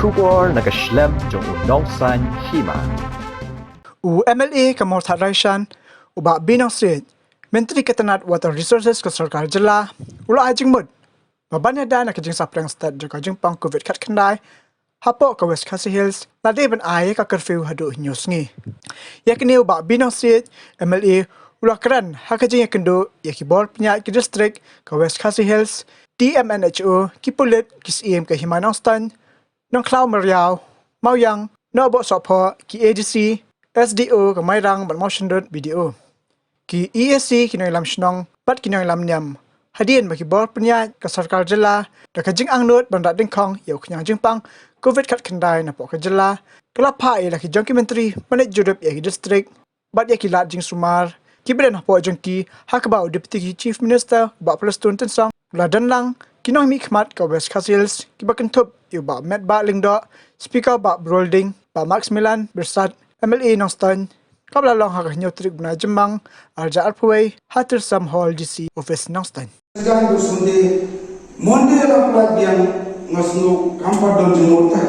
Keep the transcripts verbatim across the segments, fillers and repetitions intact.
Khubor na ka shlem jong u nongsan hima. U M L A ka Mawthadraishan, u Bah Binnong Syed, Myntri ka tnat Water Resources ka sorkar jylla, u la ai jingmut ba ban ïada na ka jingsaphriang stet jong ka jingpang covid khatkhyndai hapoh ka West Khasi Hills, la dei ban ai ka curfew haduh hynñiew sngi. Ïa kane u Bah Binnong Syed, M L A, u la kren ha ka jingïakynduh ïa ki bor pynïaid ki district ka West Khasi Hills, D M N H O, ki pulit, ki syiem ka Hima Nongstoiñ, Nongkhlaw Mawriaw, Mawiang, Nongpoh Sohphoh, ki A D C, S D O ka Mairang bad Mawshynrut B D O, ki E A C, ki nongïalam shnong bad ki nongïalam niam, hadien ba ki bor pynïaid ka sorkar jylla da ka jingangnud ban rah dyngkhong ïa u khñiang jingpang covid khatkhyndai napoh ka jylla, ka la phah ïa la ki jong ki myntri ban leit jurip ïa ki district bad ïa ki lad jingsumar kiba don hapoh jong ki, ha kaba u Deputy Chief Minister Bah Prestone Tynsong u la don lang, ki nongmihkhmat ka West Khasi Hills kiba kynthup ïa u Bah Metbah Lyngdoh, Speaker Bah Barolding, Bah Maximilan Byrsat, M L A Nongstoiñ, kaba la long ha ka hynñiew tarik bnai Jymmang arhajar arphew wei ha Tyrsam Hall D C Office Nongstoiñ. Sdang du Sunday, Monday la pla biang, nga sngew kam pat don jingmut te.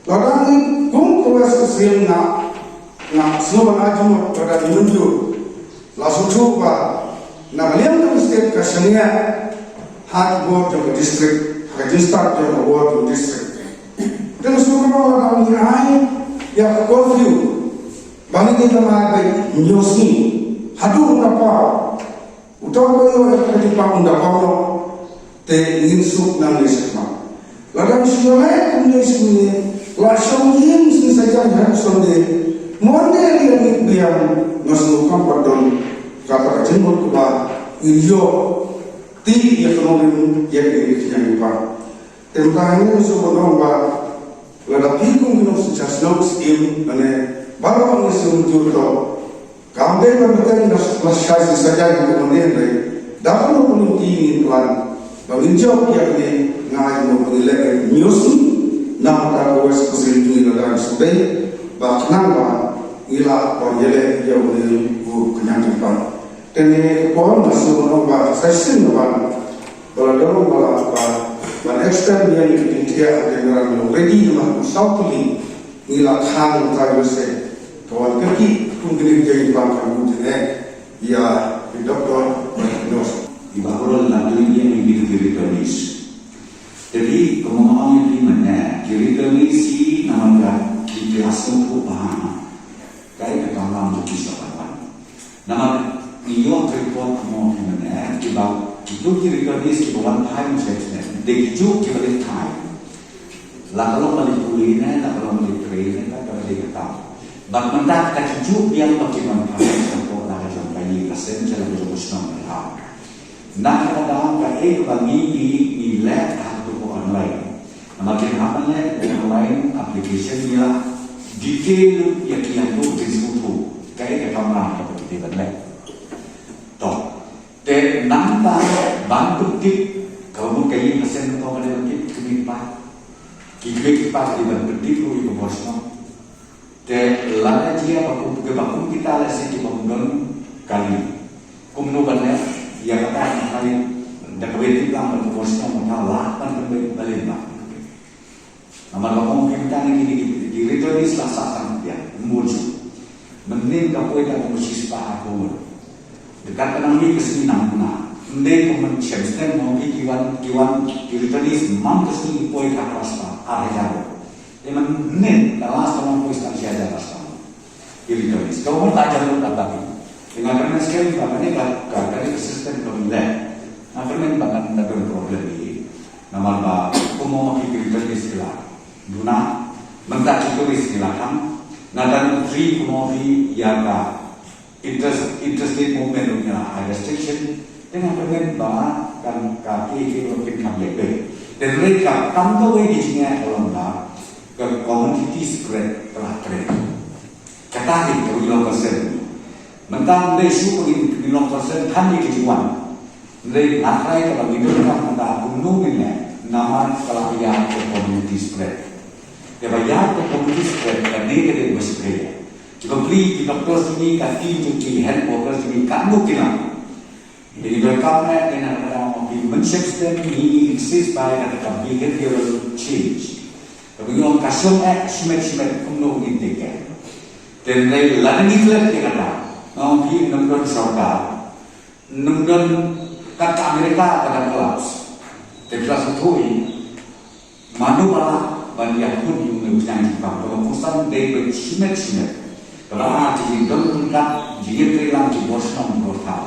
Lada ngi kum ka West Khasi Hills nga, nga sngew ban ai jingmut lada ngi mynjur. La sngewthuh ba na ka liang ka state ka shaniah ha ki bor jong ka district, ha ka jingstad jong ka bor jong ka district. Te nga sngew kumno lada ngi ai ïa ka curfew ba ngi dei ban ai ba hynñiew sngi haduh u da paw. Uta uba ïoh ïa ka jingpang un da paw noh. Te ngin suk nangne shakhmat. Lada ngi shu ïaleh kumne shu ne, la shong ïing shisha jan ha u Sunday. Monday ïa ngi biang, nga sngew kam pat don kata ka jingmut kaba ngin ïoh tih ïa ka nongrim ïa ka jingpang. Te mynta hangne nga shu ban ong ba lada phi kum ki nongsynshar shnong, syiem, lane baroh ngi shu mynjur to. Kam dei ban bteng da la shai shisha jan ha ka Monday hynrei da kano kano ka lynti ngin plan ba ngin jop ïa kane, nga ai jingmut ba ngin leh ka hynñiew sngi. Namar ka West Khasi Hills jong ngi lada ngi shu dei ba khnang ba ngi lah ban ïaleh ïa une u khñiang jingpang. Te ngi ka por nga shu ban ong ba sa shisien ban ba la don ba la ba ban extend ïa ngi ki jingthiah ha ka jingïarap ngi already namar kum saw tylli ngi la khang trai lehse ka wan ka ki kum kine ki jingpang ka mut ne ïa ki doctor, nurse. I Bah Barolding la dei ïa ngi ki returnees. Te kumba nga ong ïa phi mynne ki returnees hi namar ka ki ki la sngewthuh ba ha ka ïa ka kamram jong ki sha ban wan. Namar ngi ïoh ka report kumno ki mynne kiba kito ki returnees kiba wan thai mynshwa snem dei kijuh kiba leit thai. La ka long ba leit pule ne la ka long ba leit trei ne ka ka dei ka kam. Bad mynta ka kijuh biang ba ki wan thai sha ko na ka jong ka ïing ka sem sha la ka jong ka shnong ka thaw. Na kata ka daw kaei kaba ngi ngi ngi leh ha kato ka online. Namar kin hap ban leh ka online application ngi la detail ïa ki ïa ki jingsngewthuh kaei ka kamram kaba ki dei ban leh. To te nangta ban pyntip kaba mut ka ïing ka sem kato ka dei ban tip ki kmie ki kpa. Ki kmie ki kpa ki dei ban pyntip ruh ïa ka bor shnong. Te lada jia ba kum, ba kum kita lehse ki bym don kali. Kumno ban leh ïa kata, ngi da kawei tip lang ban bor shnong, kata lah ban pynbeit balei lah. Namar ba kum kita ne ki, ki, ki returnees la sah tang pia, mut ju. Mynnin ka poi tang kum shispah ha kum. Dekat ka nang mih ka sngi nang na. Ym dei kum mynshem snem mo ki, ki wan, ki wan ki returnees man ka sngi ki poi ka klas pa, ar hajar. Te mynnin ka last ka long poi tang shi hajar last ka long. Ki returnees. Ka umar ta jar lut ata ki. Te nga kyrmen skhem ba kane ka, ka, kane ka system ka mynleh. Nga kyrmen ba kan da don problem hi. Namar ba kumno ma ki returnees ki la duna. Mynta ki tourist ki la khang. Nga tan free kumno hi ïa ka Inter-, interstate movement ruh ngi la ai restriction, te nga kyrmen ba kan ka K K ruh kin kham leh beit. Te hynrei ka tam kawei ka jingeh ka long ba ka community spread ka la trei. Kata hi ka long concern. Mynta ym dei shuh ba ngin long concern than ïa ka jingwan. Hynrei nga trai kaba ngi donkam mynta kumno ngin leh namar ka la ïaid ka community spread. Te ba ïaid ka community spread kane ka dei ba shisha. Kiba plie ki doctors jong ngi, ka team jong ngi, health workers jong ngi, katno ki la. Te ngi donkam ne, te na ka daw ma phi mynshem stem ngi ngi insist ba ïa kata ka behavioral change. Kaba ngi ong ka shong eh shimet shimet kumno ngin take care. Te hynrei lada ngi klet ïa kata, nga ong phi, ym don sorkar, ym don kat ka America ka dang collapse. Te phi la sngewthuh hi, mano ba lah ban ïakhun ïa une u khñiang jingpang? Kaba kongsan dei ba shimet shimet. Kaba ar, te jingdon ryngkat, jingïatreilang ki bor shnong bor thaw,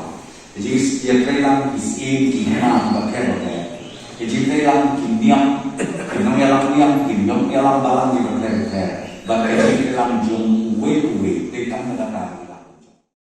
jingïatreilang ki syiem ki hima bapher bapher, ki jingtreilang ki niam, ki nongïalam niam, ki nongïalam balang ki bapher bapher, bad ki jingtreilang jong uwei uwei. Te tang kata